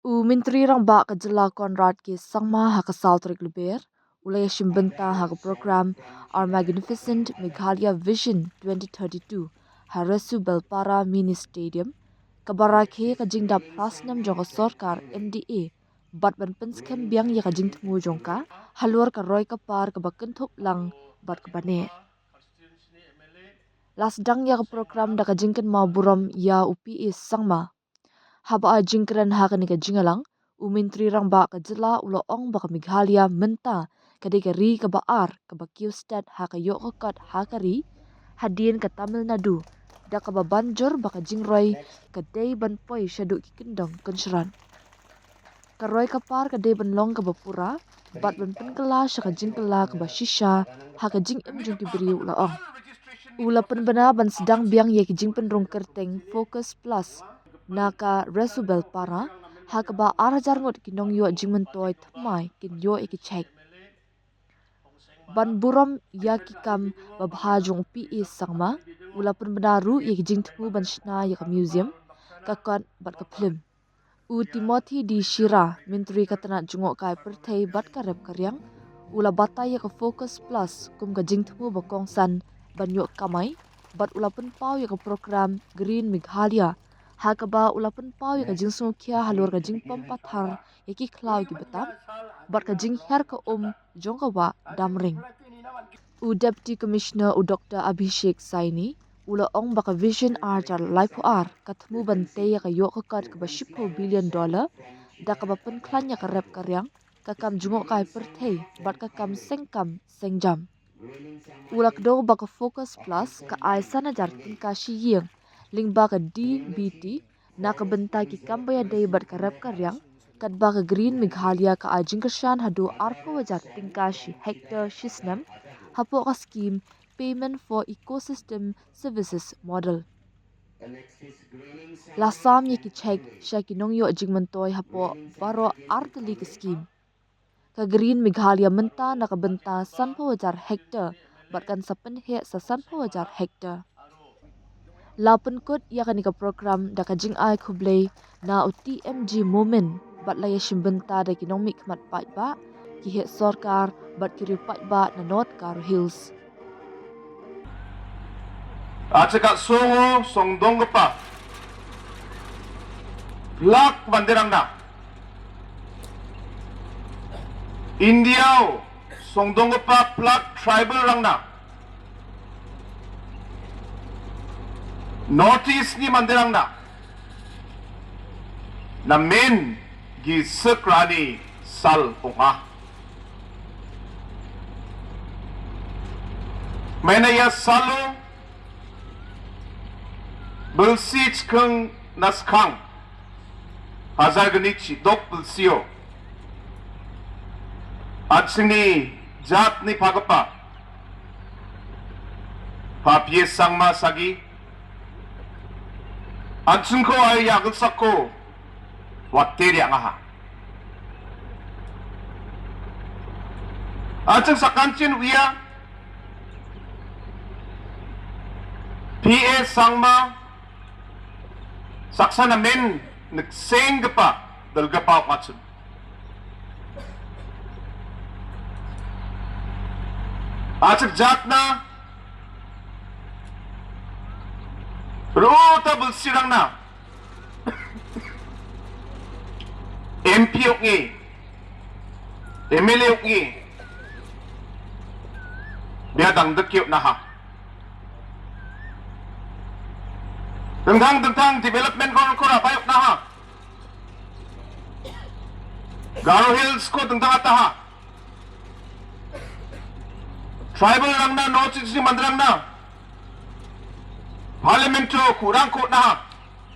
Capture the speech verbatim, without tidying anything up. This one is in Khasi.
U Myntri Rangbah ka Jylla Conrad K Sangma ha ka saw tarik Lber u la ïashim bynta ha ka program Our Magnificent Meghalaya Vision twenty thirty-two ha Resubelpara Mini Stadium, kaba rakhe ka jingdap phra snem jong ka sorkar N D A bad ban pynskhem biang ïa ka jingthmu jong ka halor ka roi ka par kaba kynthup lang bad kaba neh. La sdang ïa ka program da ka jingkynmaw burom ïa u P A Sangma. Haba ai jingkren ha kane ka jingïalang, u Myntri Rangbah ka Jylla u la ong ba ka Meghalaya mynta ka dei ka ri kaba ar kaba kiew stet ha ka ïoh ka kot ha ka ri hadien ka Tamil Nadu, da kaba ban jur ba ka jingroi ka dei ban poi shaduh ki kyndong kynshrat. Ka roi ka par ka dei ban long kaba pura bad ban pynkylla sha ka jingkylla kaba shisha ha ka jingim jong ki briew, u la ong. U la pynbna ban sdang biang ïa ki jingpynrung kyrteng Focus Plus na ka Resubelpara, ha kaba ar hajar ngut ki nongïoh jingmyntoi thymmai kin ïoh ïa ki cheque. Ban burom ïa ki kam babha jong u P A Sangma, u la pynbna ruh ïa ki jingthmu ban shna ïa ka museum, ka kot bad ka phlim. U Timothy D Shira, Myntri ka tnat jngohkai pyrthei bad ka rep ka riang, u la batai ïa ka Focus Plus kum ka jingthmu ba kongsan ban ïoh kamai, bad u la pynpaw ïa ka program Green Meghalaya, ha kaba u la pynpaw ïa ka jingsngewkhia halor ka jingpom pathar ïa ki khlaw ki btam bad ka jinghiar ka um jong ka wah Damring. U Deputy Commissioner u Doctor Abhishek Saini u la ong ba ka Vision ar hajar laiphew ar ka thmu ban tei ïa ka ïoh ka kot kaba shiphew billion dollar, da kaba pynkhlaiñ ïa ka rep ka riang, ka kam jngohkai pyrthei bad ka kam seng kam seng jam. U la kdew ba ka Focus Plus ka ai san hajar tyngka shi ïing lyngba ka D B T na ka bynta ki kam ba ïadei bad ka rep ka riang, katba ka Green Meghalaya ka ai jingkyrshan haduh arphew hajar tyngka shi hectare shi snem hapoh ka skim Payment for Ecosystem Services Model. La sam ïa ki cheque sha ki nongïoh jingmyntoi hapoh baroh ar tylli ki skim. Ka Green Meghalaya mynta na ka bynta sanphew hajar hectare bad kan sa pynheh sa sanphew hajar hectare. La pynkut ïa kane ka program da ka jingai khublei na u T M G Momin bad la ïashim bynta da ki nongmihkhmat paidbah, ki heh sorkar bad ki riew paidbah na North Garo Hills. Acha ka Song-o Songdongpa Plak Bandirangna. India-o Songdongpa Plak Tribal Rangna. North East ni Mandirangna. Namen gi Sekrani Sal Punga. Mena ïa salo Belsich keng naskang. Hajar geni chi dok belsio. Atsini jat ni pagapa. Papie sangma sagi. Atsungko ai yagel sako. Water yang aha. Atsung sakanchin wia. P A Sangma, saksa namen nek seng gepa, dal gepa watsun. Achak jatna, ruta belsirangna, M P uk ngi, M L A uk ngi, bia dang dek yuk naha. Tentang, tentang development ko ko rabai uk naha. Garo Hills ko tentang ataha. Tribal rangna, North East Mandirangna. Parliament to kurang ko naha.